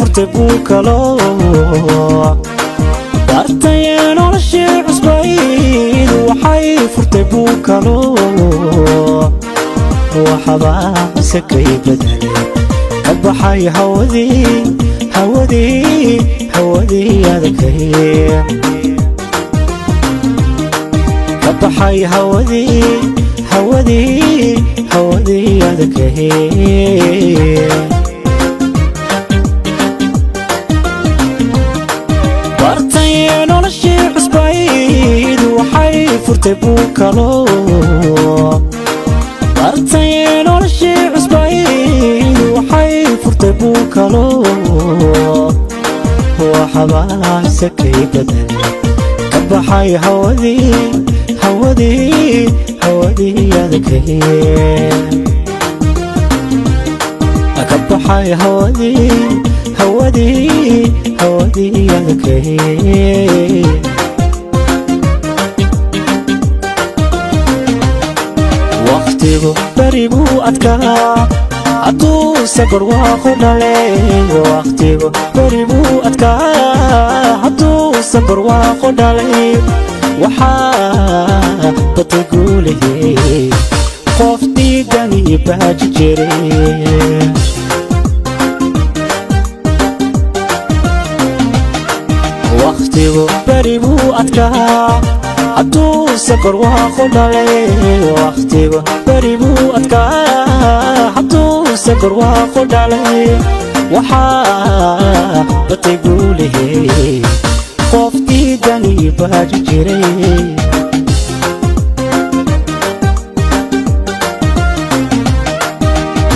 Furtay buu kalo bartayee noloshii cusbayd, waxay furtay buu kalo. Waxbaa sakay bedelay, ka baxay hawadii, hawadii, hawadii adkay, ka baxay hawadii, hawadii, hawadii adkay. Bartayee noloshii cusbayd, waxay furtay buu kalo. Bartayee noloshii cusbayd, waxay furtay buu kalo. Waxbaa sakay bedelay, ka baxay hawadii, hawadii, hawadii adkay, ka baxay hawadii, hawadii, hawadii adkay. Wakhtigu beri buu adkaa hadduuse barwaaqo dhalay. Wakhtigu beri buu adkaa hadduuse barwaaqo dhalay. Waxaa batay guulahey qof diidani baaji jiray. Wakhtigu beri buu adkaa hadduuse barwaaqo dhalay. Wakhtigu beri buu adkaa hadduuse barwaaqo dhalay. Waxaa batay guulahey qof diidani baaji jiray.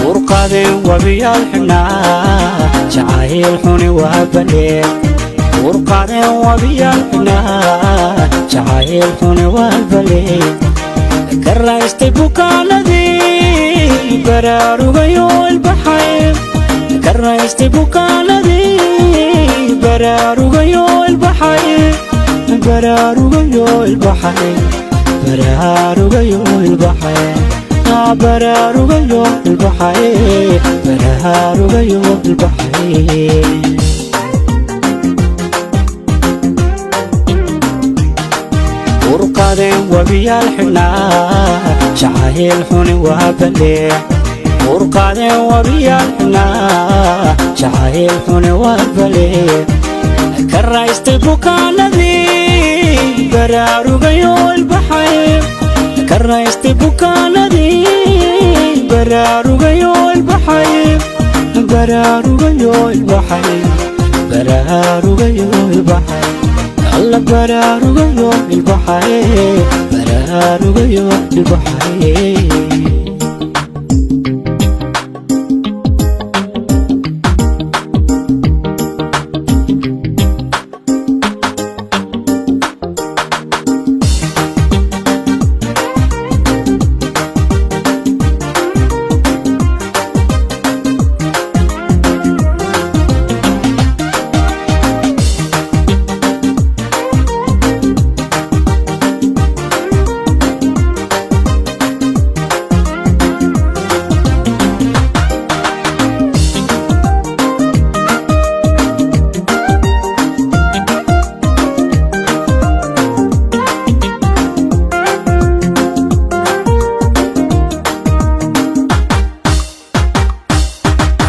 Urqadeen wabiyaal xidhnaa, jacayl xuni waa balee. Urqadeen wabiyaal xidhnaa, jacayl xuni waa balee. Ka raystay bukaanadii, baraarugayo ilbaxay. Ka raystay bukaanadii, baraarugayo ilbaxay, baraarugayo ilbaxay, baraarugayo ilbaxay, baraarugayo ilbaxay, baraarugayo ilbaxay. Urqadeen wabiyaal xidhnaa, jacayl xuni waa balee. Urqadeen wabiyaal xidhnaa, jacayl xuni waa balee. Ka raystay bukaanadii, baraarugayo ilbaxay. Ka raystay bukaanadii, baraarugayo ilbaxay, baraarugayo ilbaxay, baraarugayo ilbaxay, alla baraarugayo ilbaxay, baraarugayo ilbaxay.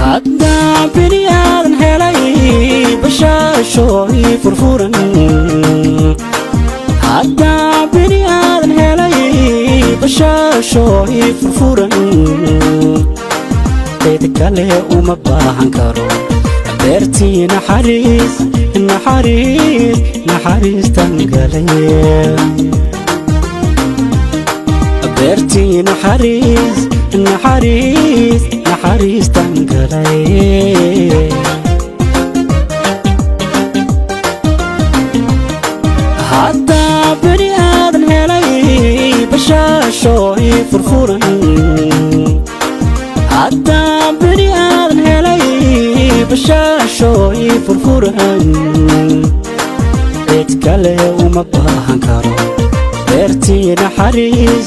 Haddaan bini aadan helay bashaashooy furfuran, haddaan bini aadan helay bashaashooy furfuran, cid kale uma baahan karo. Beertii naxariis, naxariis, naxariistan galay. Beertii naxariis, naxariis, naxariistan galay. Haddaa beri aadan helay bashaashooy furfuran, haddaa beri aadan helay bashaashooy furfuran, cid kale uma baahan karo. Beertii naxariis,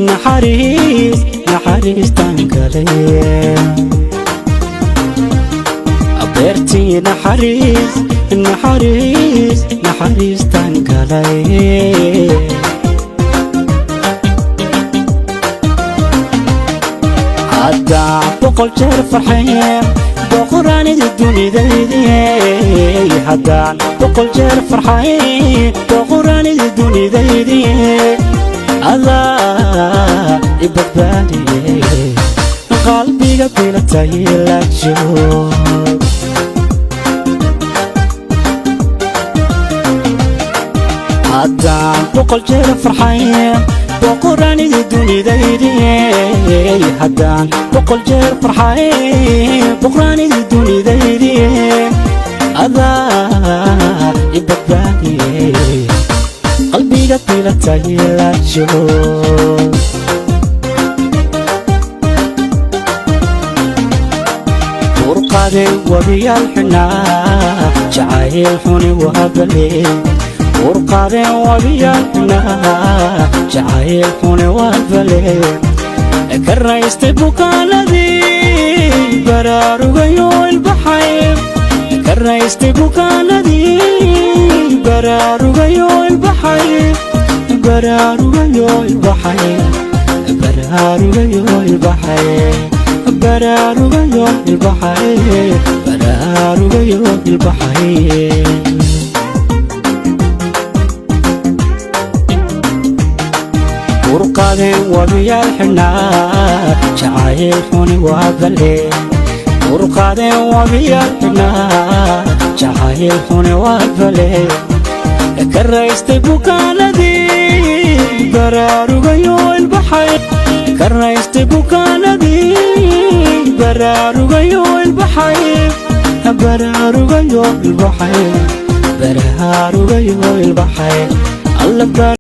naxariis, naxariistan galay. Beertii naxariis, naxariis, naxariistan galay. Haddaan 100 jeer farxeen, boqoraanidi dunidaydiye. Haddaan 100 jeer farxay, boqoraanidi dunidaydiye. Adaa i badbaadiye, qalbiga bilatay la joog. Haddaan 100 jeer farxay, boqoraanidi dunidaydiye. Haddaan 100 jeer farxay, boqoraanidi dunidaydiye. Adaa i badbaadiye, qalbiga bilatay la joog. Burqade wabiyaal xidhnaa, jacayl xuni waabale. Burqade wabiyaal xidhnaa, jacayl xuni waabale. Ka raystay bukaanadii, baraarugayo ilbaxay. Ka raystay bukaanadii, baraarugayo ilbaxay. Baraarugayo ilbaxay, baraarugayo ilbaxay, baraarugayo ilbaxay, baraarugayo ilbaxay. Burqadeen wabiyaal xidhnaa, jacayl xuni waa bale. Burqadeen wabiyaal xidhnaa, jacayl xuni waa bale. Ka raystay bukaanadii, baraarugayo ilbaxay. Ka raystay bukaanadii, baraarugayo ilbaxay, baraarugayo ilbaxay, baraarugayo ilbaxay. Alla.